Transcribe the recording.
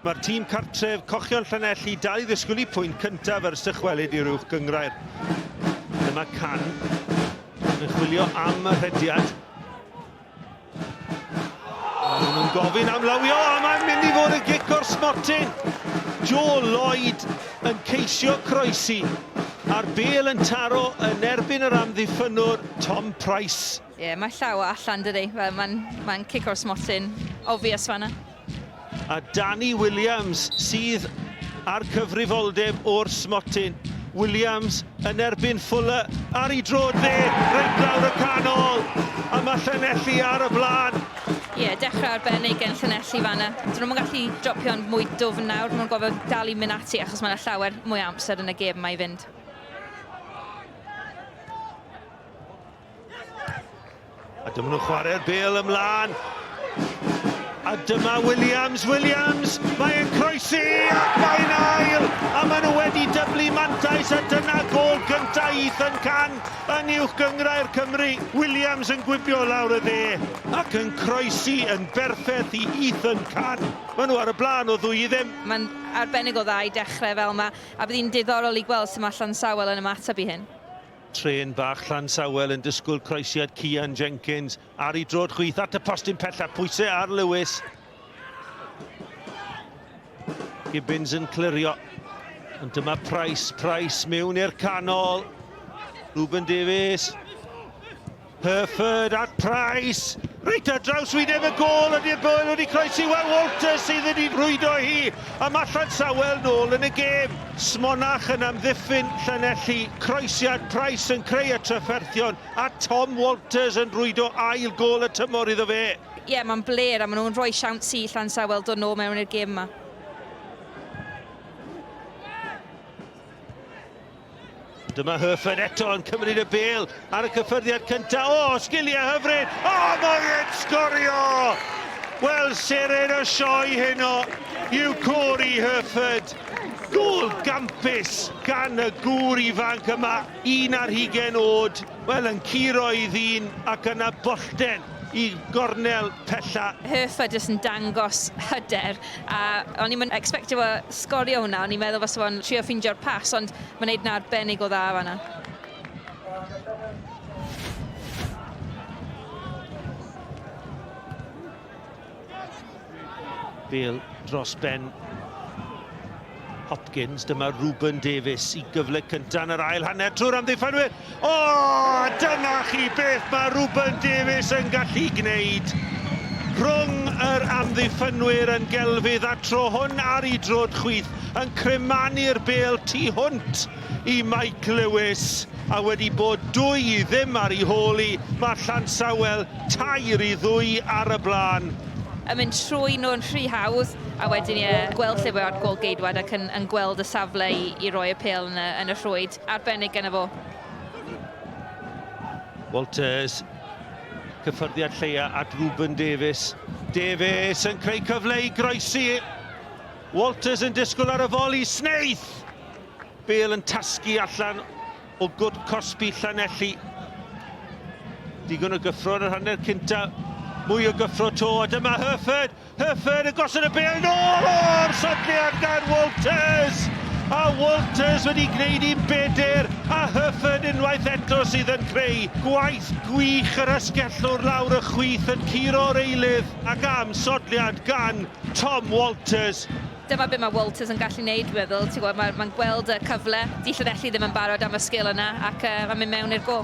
Mae'r tîm cartref, Cochion Llanelli, dal i ddisgwyl i pwynt cyntaf ers dychwelyd i'r uwch gynghrair. Dyma Can yn chwilio am y rhediad. Maen nhw'n gofyn am lywio a mae'n mynd i fod yn gic o'r smotyn. Joe Lloyd yn ceisio croesi a'r bêl yn taro yn erbyn yr amddiffynnwr Tom Price. Ie, mae llaw allan dydi? Wel, mae'n mae cic o'r smotyn obvious fanna. A Danny Williams sydd â'r cyfrifoldeb o'r smotyn. Williams yn erbyn Fuller ar ei droed dde, reit lawr y canol, a mae Llanelli ar y blaen. Ie, yeah, dechrau arbennig gen Llanelli fanna. Dyn nhw'n gallu dropio'n mwy dwfn nawr, maen nhw'n gorfod dal i mynd ati achos mae yna llawer mwy o amser yn y gêm yma i fynd. A dyma nhw'n chwarae'r bêl ymlaen. A dyma Williams, Williams, mae'n croesi ac mae'n ail! A maen nhw wedi dyblu mantais a dyna gôl gyntaf Ethan Can yn Uwch Gynghrair Cymru. Williams yn gwibio lawr y dde ac yn croesi yn berffaith i Ethan Can. Maen nhw ar y blaen o 2-0. Mae'n arbennig o dda i dechrau fel yma, a bydd hi'n diddorol i gweld sut mae Llansawel yn ymateb i hyn. Trên bach Llansawel yn disgwyl croesiad Cian Jenkins ar ei droed chwith at y postyn pellaf, pwysau ar Lewis. Gibbons yn clirio. Ond dyma Price, Price mewn i'r canol. Ruben Davies. Hereford at Price. Reit ar draws wyneb y gôl ydy'r bêl wedi croesi. Wel, Walters sydd wedi rhwydo hi. A mae Llansawel nôl yn y gêm. Smonach yn amddiffyn Llanelli. Croesiad Price yn creu y trafferthion. A Tom Walters yn rhwydo ail gôl y tymor iddo fe. Ie, yeah, mae'n bler a maen nhw'n rhoi siawns i Llansawel dod nôl mewn i'r gêm yma. Dyma Hereford eto yn cymryd y bêl ar y cyffyrddiad cyntaf. O, sgiliau hyfryd! O, mae e'n sgorio! Wel, seren y sioe heno yw Corey Hereford. Gôl gampus gan y gŵr ifanc yma, 21 oed. Wel, yn curo ei ddyn ac yna bollten i gornel pella. Hereford jyst yn dangos hyder a o'n i'm yn expectio fo sgorio hwnna, o'n i'n meddwl fysa fo'n trio ffeindio'r pas ond mae'n neud yn arbennig o dda fanna. Bale dros ben Hopkins, dyma Ruben Davies i gyfle cyntaf yn yr ail hanner trwy'r amddiffynwyr. O, dyna chi beth mae Ruben Davies yn gallu gwneud. Rhwng yr amddiffynwyr yn gelfydd a tro hwn ar ei droed chwith yn cremanu'r bêl tu hwnt i Mike Lewis a wedi bod 2-0 ar ei hôl hi, mae Llansawel 3-2 ar y blaen. Yn mynd trwy nhw yn rhy hawdd a wedyn ie, gweld lle mae'r gôl geidwad ac yn, yn gweld y safle i, i roi y pêl yn y, yn y rhwyd. Arbennig gyda fo. Walters, cyffyrddiad lleia at Ruben Davies. Davies yn creu cyfle i groesi. Walters yn disgwyl ar y foli, Snaith! Bale yn tasgu allan o gwt cosbi Llanelli. Digon o gyffro yn yr hanner cynta. Mwy o gyffro to, a dyma Hereford! Hereford yn gosod y bêl nôl! O, ymsodliad gan Walters! A Walters wedi gwneud i'n bedyr, a Hereford unwaith eto sydd yn creu. Gwaith gwych yr asgellwr lawr y chwith yn curo'r eilydd, ac amsodliad gan Tom Walters. Dyma be mae Walters yn gallu neud, dwi'n meddwl. Ti'n gwybod, mae'n ma gweld y cyfle. Di Llanelli ddim yn barod am y sgil yna ac mae'n mynd mewn i'r gôl.